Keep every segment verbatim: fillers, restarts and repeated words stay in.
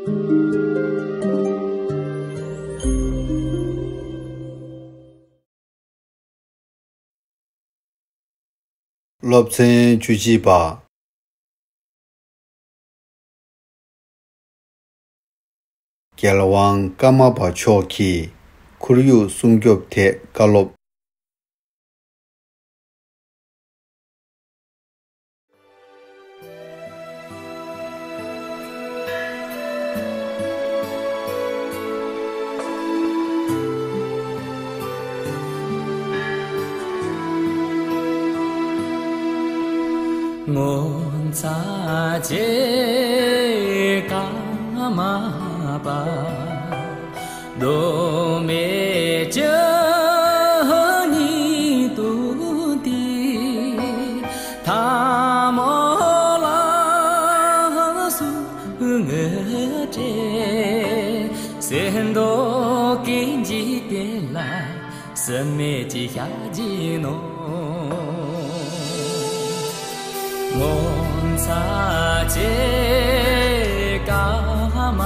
སློབ་ཚན་བཅུ་གཅིག་པ། རྒྱལ་དབང་ཀརྨ་པ་མཆོག་གིས་ཁོར་ཡུག་སྲུང་སྐྱོབ་ཐད་བཀའ་སློབ། ངོ་མཚར་ཆེ་ཀརྨ་པ། མདོ་སྨད་ཀྱི་ཉི་སྟོང་དེ། ཐ་མ་ལ་སོགས་ངོ་སྤྲད། གསེར་མདོག་གི་འཇིག་རྟེན་ལ། སྲིད་མེད་ཀྱི་ཞལ་གྱིས་གནང་། ངོ་མཚར་ཆེ་ཀརྨ་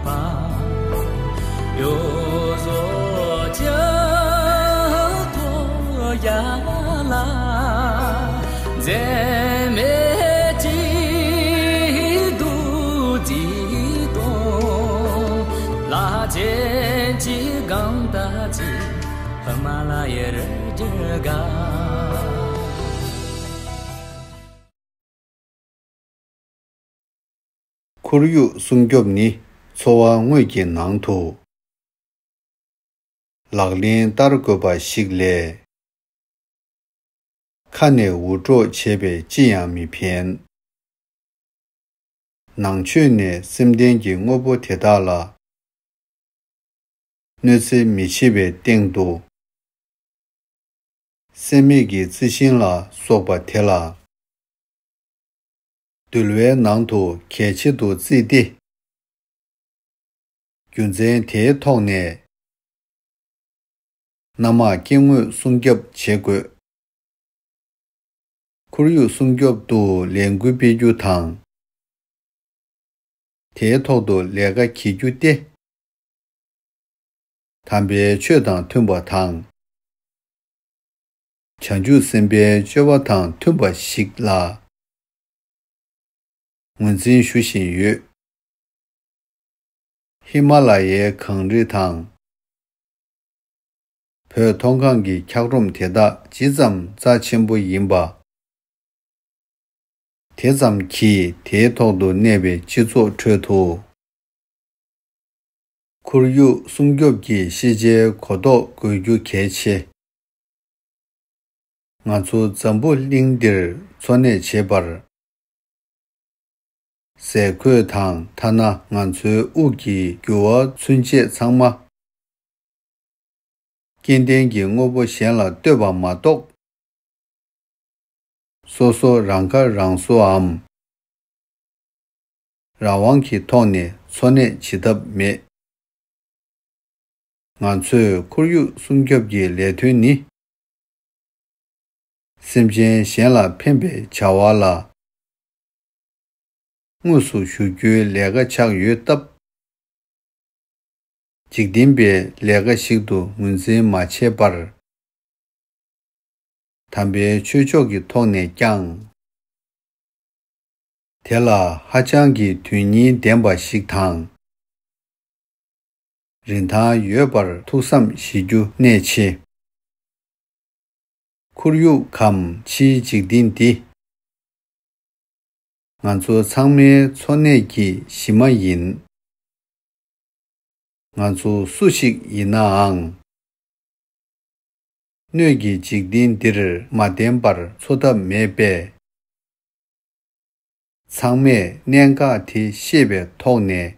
པ། གཡོ་ཟོལ་གྱི་ཐོག་ཡ་ལ། འཛད་མེད་ཀྱི་རྡོ་རྗེ་དང་། ལྷ་ཆེན་གྱི་གང་ཟག་ཅིག་ཧི་མ་ལ་ཡའི་རི་རྒྱུད་དགའ། ཁོར་ཡུག་སྲུང་སྐྱོབ་ནི་འཚོ་བ་དངོས་ཀྱི་ནང་དུ་ལག་ལེན་བསྟར་དགོས་པ་ཞིག་ལས། ཁ་ནས་འུར་སྒྲོག་བྱས་པས་ཅི་ཡང་མི་ཕན། ནང་ཆོས་ནས་སེམས་ལྡན་གྱི་དངོས་པོ་དེ་དག་ལ་གནོད་འཚེ་མི་བྱེད་པའི་སྟེང་དུ། སེམས་མེད་ཀྱི་རྩི་ཤིང་ལ་སོགས་པ་དེ་ལ། འདུལ་བའི་ནང་དུ་གལ་ཆེད་དུ་བརྩིས་ཏེ། རྒྱུ་མཚན་དེའི་ཐོག་ནས། གནམ་དམག་སྐྱེ་དངོས་སྲུང་སྐྱོབ་བྱེད་དགོས། ཁོར་ཡུག་སྲུང་སྐྱོབ་ཏུ་ལས་འགུལ་སྤེལ་རྒྱུ་དང་། དེའི་ཐོག་ཏུ་ལས་ཀ་གྱེར་རྒྱུ་སྟེ། དམ་པའི་ཆོས་དང་མཐུན་པ་དང་། བྱང་ཆུབ་སེམས་དཔའི་སྤྱོད་པ་དང་མཐུན་པ་ཞིག་ལ་ངོས་འཛིན་ཞུ་བཞིན་ཡོད། ཧི་མ་ལ་ཡའི་གངས་རི་དང་། བོད་མཐོ་སྒང་གི་འཁྱགས་རོམ་དེ་དག་ཇི་ཙམ་རྩ་ཆེན་པོ་ཡིན་པ། དེ་ཙམ་གྱིས་དེའི་ཐོག་ཏུ་གནས་པའི་སྤྱི་ཚོགས་ཁྲོད་དུ། ཁོར་ཡུག་སྲུང་སྐྱོབ་ཀྱི་ཤེས་བྱའི་གོ་རྟོགས་དགོས་རྒྱུ་གལ་ཆེ། ང་ཚོ་འཛམ་བུ་གླིང་འདིར་འཚོ་གནས་བྱེད་པར། ཟས་གོས་དང་ཐ་ན་ང་ཚོའི་དབུགས་ཀྱི་རྒྱུ་བ་ཚུན་ཆད་ཚང་མ། སྐྱེ་ལྡན་གྱི་དངོས་པོ་གཞན་ལ་ལྟོས་པ་མ་གཏོགས། སོ་སོ་རང་ཁ་རང་གསོའམ། རང་དབང་གི་ཐོག་ནས་འཚོ་གནས་བྱེད་ཐབས་མེད། ང་ཚོས་ཁོར་ཡུག་སྲུང་སྐྱོབ་ཀྱི་ལས་དོན་ནི། སེམས་ཅན་གཞན་ལ་ཕན་པའི་བྱ་བ་ལ་དངོས་སུ་ཞུགས་རྒྱུའི་ལས་ཀ་ཆགས་ཡོད་སྟབས། འཇིག་རྟེན་པའི་ལས་ཀ་ཞིག་ཏུ་ངོས་འཛིན་མ་བྱས་པར། དམ་པའི་ཆོས་ཕྱོགས་ཀྱི་ཐོག་ནས་ཀྱང་། དེ་ལ་ཧ་ཅང་གི་དོན་སྙིང་ལྡན་པ་ཞིག་དང་། རིན་ཐང་ཡོད་པར་ཐུགས་བསམ་བཞེས་རྒྱུ་གནད་ཆེ། ཁོར་ཡུག་གམ་ཕྱིའི་འཇིག་རྟེན་འདི། ང་ཚོ་ཚང་མའི་འཚོ་གནས་ཀྱི་གཞི་མ་ཡིན། ང་ཚོ་སུ་ཞིག་ཡིན་ནའང་། སྣོད་ཀྱི་འཇིག་རྟེན་འདིར་མ་བརྟེན་པར་འཚོ་ཐབས་མེད་པས། ཚང་མས་གནད་འགག་དེ་ཤེས་པའི་ཐོག་ནས།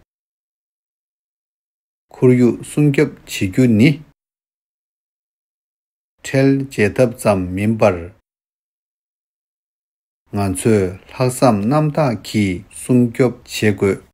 ཁོར་ཡུག་སྲུང་སྐྱོབ་བྱེད་རྒྱུ་ནི། ཁྲལ་འཇལ་ཐབས་ཙམ་མིན་པར། ང་ཚོས་ལྷག་བསམ་རྣམ་དག་གིས་སྲུང་སྐྱོབ་བྱེད་དགོས།